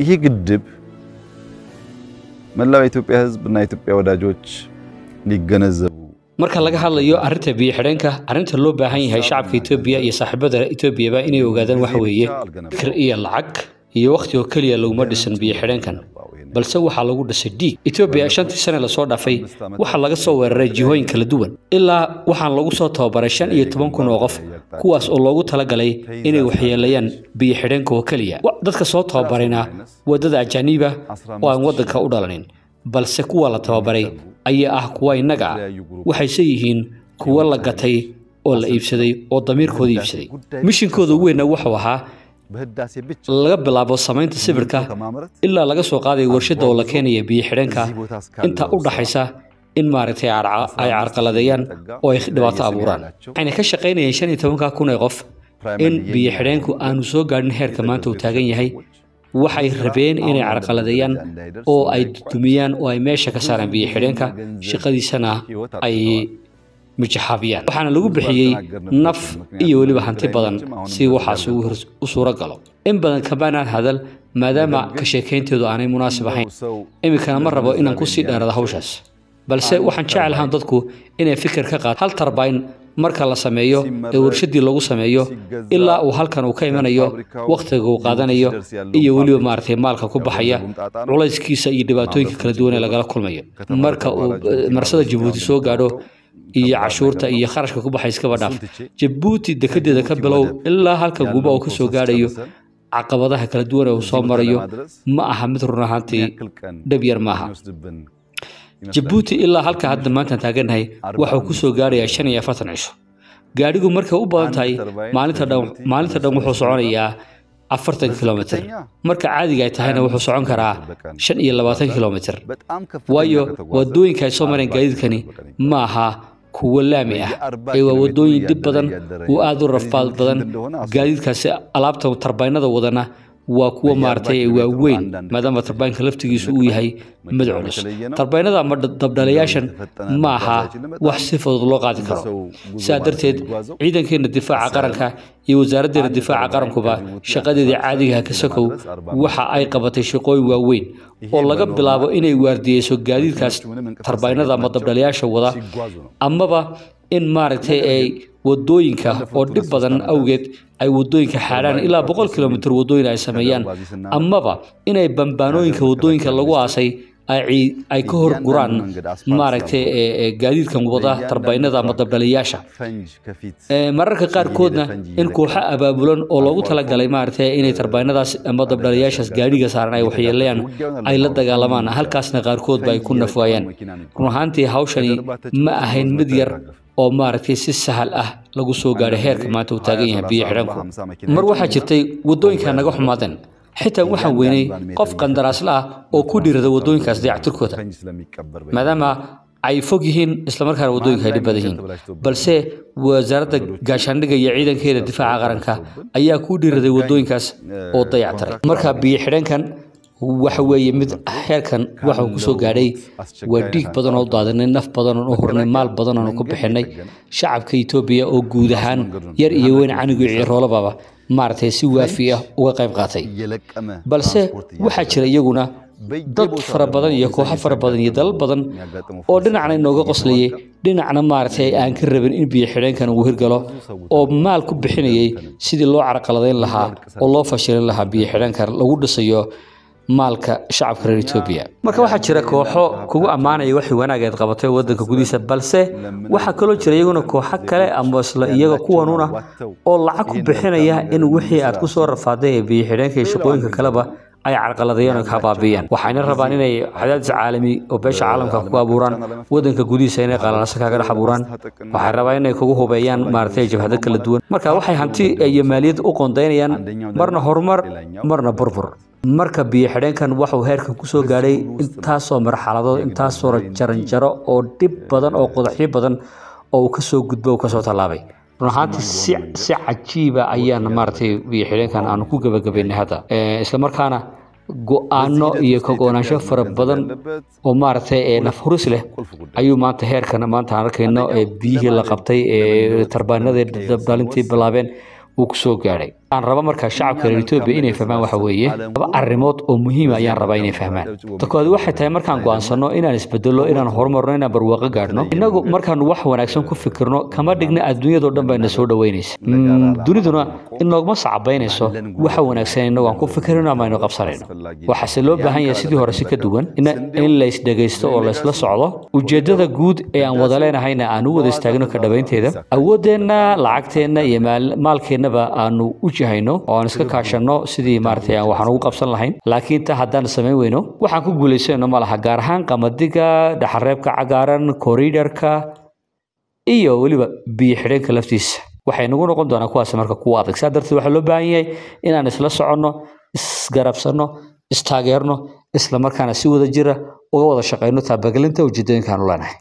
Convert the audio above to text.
ይሄ ግድብ መላው የኢትዮጵያ ሕዝብ እና የኢትዮጵያ ወዳጆች ሊገነዘቡ Marka laga hadlayo arrinta biyo xidheenka, arrinta loo baahan yahay shacabka Itoobiya iyo saaxiibada Itoobiyaba inay ogaadaan waxa weeye, fikir iyo lacag iyo wakhti oo keliya laguma dhisan biyo xidheenkan, balse waxaa lagu dhisay dhiig. Itoobiya 5-tii sane lasoo dhaafay waxaa laga soo weeraray jihooyin kala duwan, ilaa waxaan lagu soo tababaray 15,000 oo qof, kuwaas oo loogu talagalay inay waxyeeleeyaan biyo xidheenka oo keliya. Dadka soo tababarayna waa dad ajaaniiba oo aan waddanka u dhalanin, balse kuwa la tababaray ayaa ah kuwa innaga ah, waxayse yihiin kuwa la gatay oo la iibsaday oo damiirkooda iibsaday. Mishinkooda weynna wuxuu ahaa በህዳሴ ብቻ laga bilaabo samaynta sawirka ከማምረት ilaa laga soo qaadayo warshadda oo la keenaya biyo xidheenka, inta u dhaxaysa in maaragtay ay carqaladeeyaan oo ay dhibaato abuuraan. Waxayna ka shaqaynayeen 15,000 ee qof in biyo xidheenku aanu soo gaadhin heerka maanta uu taagan yahay. Waxay rabeen inay carqaladeeyaan oo ay dumiyaan oo ay meesha ka saaraan biyo xidheenka, shaqadiisana ay mijaxaabiyaan. Waxaana lagu bixiyey naf iyo weliba hanti badan si waxaas ugu u suuro galo. In badan kamaanaan hadal maadaama ka sheekaynteedu aanay munaasib ahayn, ሰው iminkana ma rabo inaan kusii dheerado hawshaas, balse waxaan jecelahaan dadku inay fikir ka qaat hal tarbayn marka la sameeyo ee warshadii lagu sameeyo ilaa uu halkan uu ka imanayo, wakhtiga uu qaadanayo iyo weliba maaragtay maalka ku baxaya, culayskiisa iyo dhibaatooyinka kala duwan ee lagala kulmayo marka uu marsada Jabuuti soo gaadho, iyo cashuurta iyo kharashka ku baxay iskaba dhaaf. Jabuuti dekedeeda ka bilow ilaa halka Guuba uu ka soo gaadhayo, caqabadaha kala duwan ee uu soo marayo ma aha mid run ahaantii ያክል ቀን dhab yar maaha. የሚወስድብን ይመስላል? Jabuuti ilaa halka hadda maanta taagannahay waxuu ku soo gaarayaa 45 cisho gaadhigu. Markay u badan tahay maalinta dhan wuxuu soconayaa 40 kilomitir, marka caadiga ay tahayna wuxuu socon karaa 25 kilomitir, በጣም ከፍተኛ waayo ከተጓዘ wadooyinka ay soo mareen gaadiidkani ma aha kuwo laami ah ee waa wadooyin dhib badan oo aad u rafaad badan. Gaadiidkaasi alaabta tarbaynada wadana waa kuwo maaragtay waaweyn, maadaama tarbaynka laftigiisu uu yahay mid culus. Tarbaynada ama dabdhalayaashan ma aha wax si fudud loo qaadi karo. Sidaa darteed ciidankeena difaaca qaranka iyo wasaaraddeena difaaca qarankuba shaqadeedii caadigaha ka sokow waxa ay qabatay shaqooyin waaweyn, oo laga bilaabo inay waardiyeyso gaadiidkaas tarbaynada ama dabdhalayaasha wada, ሲጓዙ ነው። amaba in maaragtay ay wadooyinka oo dhib badan awgeed ay wadooyinka xaadhaan, ilaa 100 kilomitir wadooyin ay sameeyaan, amaba inay bambaanooyinka wadooyinka lagu aasay ay ka hor guraan maaragtay gaadiidkan wada tarbaynada ama dabdhaliyaasha. ፈንጅ ከፊት Mararka qaarkoodna in kooxo abaabulan oo loogu talagalay maaragtay inay tarbaynadaas ama dabdhaliyaashaas gaadhiga saaran ay waxyeeleeyaan ay la dagaalamaan, halkaasna qaarkoodba ay ku nafwaayaan. Run ahaantii hawshani ma ahayn mid yar oo maaragtay si sahal ah lagu soo gaadhay heerka maanta uu taagan yahay biyo xidhanku. Mar waxaa jirtay wadooyinka naga xumaadeen, xitaa waxaan weynay qof qandaraasla ah oo ku dhiirada wadooyinkaas dayactirkooda, ፈንጅ ስለሚቀበር maadaama ay fog yihiin islamarkaana wadooyinka ay dhib badan yihiin, balse wasaaradda gaashaandhigga iyo ciidankeeda difaaca qaranka ayaa ku dhiiraday wadooyinkaas oo dayactiray. Marka biyo xidhankan waxa weeye mid heerkan waxa uu kusoo gaadhay waa dhiig badan oo daadanay, naf badan oo u hurnay, maal badan oo ku bixinay, shacabka Itoobiya oo guud ahaan yar iyo weyn, canigu iyo ciroolababa maaragtay si waafi ah uga qayb qaatay. እየለቀመ Balse ትራንስፖርት waxaa jira iyaguna dad fara badan iyo kooxo fara badan iyo dalal badan oo dhinacna inooga qoslayay, dhinacna maaragtay aan ka rabin in biyo xidheenkan uu hirgalo, oo maal ku bixinayay sidii loo carqaladayn lahaa oo loo fashilin lahaa biyo xidheenkan lagu dhisayo maalka shacabka reer Etoobiya. Marka waxaa jira kooxo kugu ammaanaya wixii wanaag aad qabatay waddanka gudihiisa, balse waxaa kaloo jira iyaguna kooxo kale ama isla iyaga kuwanuna oo lacag ku bixinaya in wixii aad kusoo rafaaday ee biyo xidheenka iyo shaqooyinka kaleba ay carqaladeeyaan oo ka baabi'iyaan. Waxayna rabaan inay cadaadis caalami oo beesha caalamka ku abuuraan, waddanka gudihiisa inay qalalaaso kaaga dhex abuuraan. Waxay rabaan inay kugu hubeeyaan maaragtay jabhado kala duwan. Marka waxay hanti iyo maaliyad u qoondaynayaan marna horumar, marna burbur. Marka biyo xidheenkan waxuu heerkan kusoo gaadhay intaasoo marxaladood, intaasoo jaranjaro oo dhib badan oo qodaxyo badan oo uu kasoo gudbo, uu kasoo tallaabay. Run ahaantii si cajiiba ayaan maaragtay biyo xidheenkan aanu ku gabagabaynay hadda, isla markaana go-aano iyo ka go-naansho fara badan oo maaragtay naf huris leh ayuu maanta heerkan maanta aan arkayno ee biyihii la qabtay ee tarbaanadii dabdhalintii bilaabeen uu kusoo gaadhay. Aan raba markaa shacabka reer Etoobiya inay fahmaan waxa weeye laba arrimood oo muhiim ayaan rabaa inay fahmaan. Ta koowaad waxay tahay, markaan go'aansanno inaan isbedello, inaan horumarno, inaan barwaaqo gaadhno, innagu markaanu wax wanaagsan ku fikirno kama dhigna adduunyadoo dhan bayna soo dhoweynaysa, duniduna inooguma sacabaynayso waxa wanaagsan innagu aan ku fikirino ama aynu qabsanayno. Waxaase loo baahan yahay sidii hore si ka duwan in la isdhegaysto oo laysla socdo, ujeeddada guud ee aan wada leenahayna aan u wada istaagno ka dhabaynteeda, awooddeenna, lacagteenna iyo maalkeennaba aanu u jihayno oo aan iska kaashanno sidii maaragtay aan waxaan ugu qabsan lahayn. Laakiin ta haddaan samayn weyno, waxaan ku guulaysanayno ma laha, gaar ahaan qamadiga, dhaxalreebka cagaaran, koriidharka iyo weliba biyo xidheenka laftiisa waxay nagu noqon doonaan kuwaas marka kuwa adag. Saa darteed waxaa loo baahan yahay inaan isla soconno, isgarabsanno, istaageerno, isla markaana si wada jira uga wada shaqayno taabagelinta ujeedooyinkaanu leenahay.